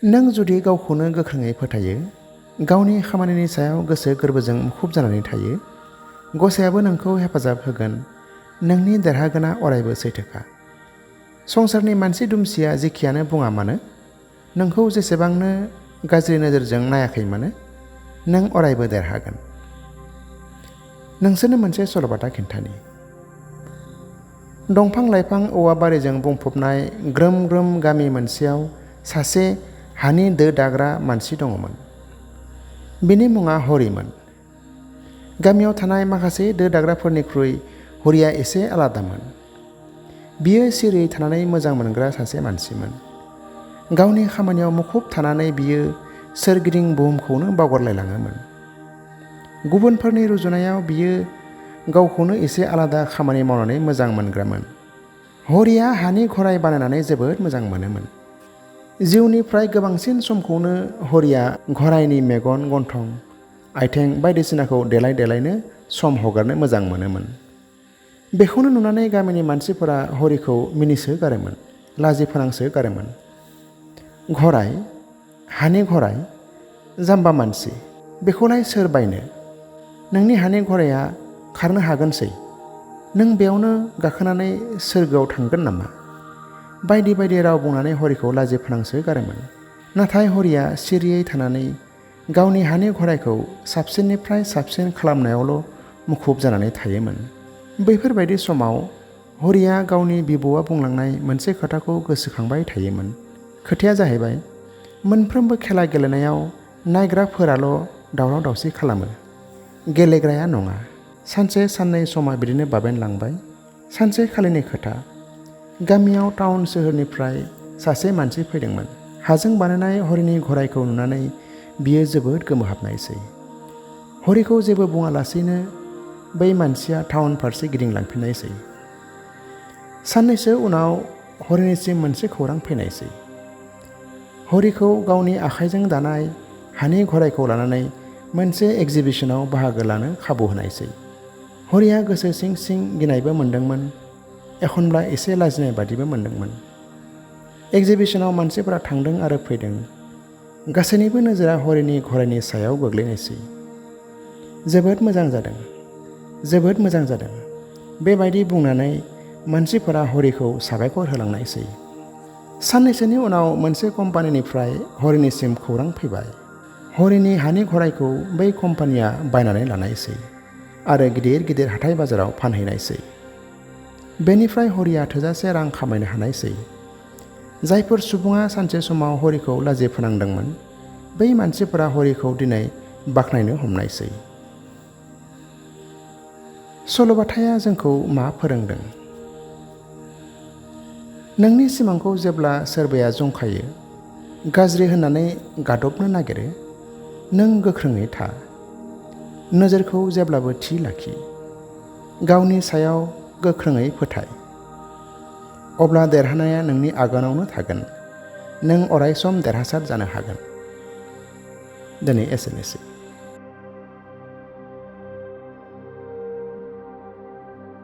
नों जुदि गावखौनो गोख्रोङै फोथायो, गावनि खामानिनि सायाव गोसो गोरबोजों मुखुब जानानै थायो, गसाइयाबो नोंखौ हेफाजाब होगोन। नोंनि देरहागोना अरायबो सैथोखा। संसारनि मानसि दुमसिया जेखियानो बुङा मानो, नोंखौ जेसेबांनो गाज्रि नोजोरजों नायाखै मानो, नों अरायबो देरहागोन। नोंसोरनो मोनसे सल'बाथा खिन्थानि। दंफां लाइफां औवा बारिजों बुंफबनाय ग्रोम ग्रोम गामि मोनसेयाव सासे हानि दो दाग्रा मानसि दङमोन। बिनि मुङा हरिमोन। गामियाव थानाय माखासे दो दाग्राफोरनिख्रुइ हरिया एसे आलादामोन। बियो सिरियै थानानै मोजां मोनग्रा सासे मानसिमोन। गावनि खामानियाव मुखुब थानानै बियो सोरगिदिं बुहुमखौनो बावगारलायलाङोमोन। गुबुनफोरनि रुजुनायाव बियो गावखौनो एसे आलादा खामानि मावनानै मोजां मोनग्रामोन। हरिया हानि गराय बानायनानै जोबोद मोजां मोनोमोन। जिउनिफ्राय गोबांसिन समखौनो हरिया गरायनि मेगन, गन्थं, आथिं बायदिसिनाखौ देलाय देलायनो सम हगारनो मोजां मोनोमोन। बेखौनो नुनानै गामिनि मानसिफोरा हरिखौ मिनिसो गारोमोन, लाजि फोनांसो गारोमोन। गराय, हानि गराय, जाम्बा मानसि, बेखौलाय सोर बायनो? नोंनि हानि गराया खारनो हागोनसै, नों बेयावनो गाखोनानै सोरगोआव थांगोन नामा? बायदि बायदि राव बुंनानै हरिखौ लाजि फोनांसो गारोमोन। नाथाय हरिया सिरियै थानानै गावनि हानि गरायखौ साबसिननिफ्राय साबसिन खालामनायावल' मुखुब जानानै थायोमोन। बैफोरबायदि समाव हरिया गावनि बिबौआ बुंलांनाय मोनसे खोथाखौ गोसोखांबाय थायोमोन। खोथाया जाहैबाय, मोनफ्रोमबो खेला गेलेनायाव नायग्राफोराल' दावराव दावसि खालामो, गेलेग्राया नङा। सानसे साननै समा बिदिनो बाबेनलांबाय। सानसेखालिनि खोथा, गामियाव टाउन सोहोरनिफ्राय सासे मानसि फैदोंमोन। हाजों बानायनाय हरिनि गरायखौ नुनानै बियो जोबोद गोमोहाबनायसै। हरिखौ जेबो बुङालासेनो बै मानसिया टाउन फारसे गिदिंलांफिननायसै। साननैसो उनाव हरिनिसिम मोनसे खौरां फैनायसै। हरिखौ गावनि आखाइजों दानाय हानि गरायखौ लानानै मोनसे एगजिबिसनाव बाहागो लानो खाबु होनायसै। हरिया गोसो सिं सिं गिनायबो मोनदोंमोन, एखनब्ला एसे लाजिनाय बादिबो मोनदोंमोन। एगजिबिसनाव मानसिफोरा थांदों आरो फैदों। गासैनिबो नोजोरा हरिनि गरायनि सायाव गोग्लैनायसै। जोबोद मोजां जादों, जोबोद मोजां जादों, बेबायदि बुंनानै मानसिफोरा हरिखौ साबायखर होलांनायसै। साननैसोनि उनाव मोनसे कम्पानिनिफ्राय हरिनिसिम खौरां फैबाय। हरिनि हानि गरायखौ बै कम्पानिया बायनानै लानायसै आरो गिदिर गिदिर हाथाय बाजाराव फानहैनायसै। बेनिफ्राय हरिया थोजासे रां खामायनो हानायसै। जायफोर सुबुङा सानसे समाव हरिखौ लाजि फोनांदोंमोन, बै मानसिफोरा हरिखौ दिनै बाख्नायनो हमनायसै। सल'बाथाया जोंखौ मा फोरोंदों? नोंनि सिमांखौ जेब्ला सोरबाया जंखायो, गाज्रि होननानै गादबनो नागिरो, नों गोख्रोङै था। नोजोरखौ जेब्लाबो थि लाखि। गावनि सायाव गोख्रोङै फोथाय। अब्ला देरहानाया नोंनि आगानावनो थागोन। नों अरायसम देरहासार जानो हागोन। दिनै एसेनोसै।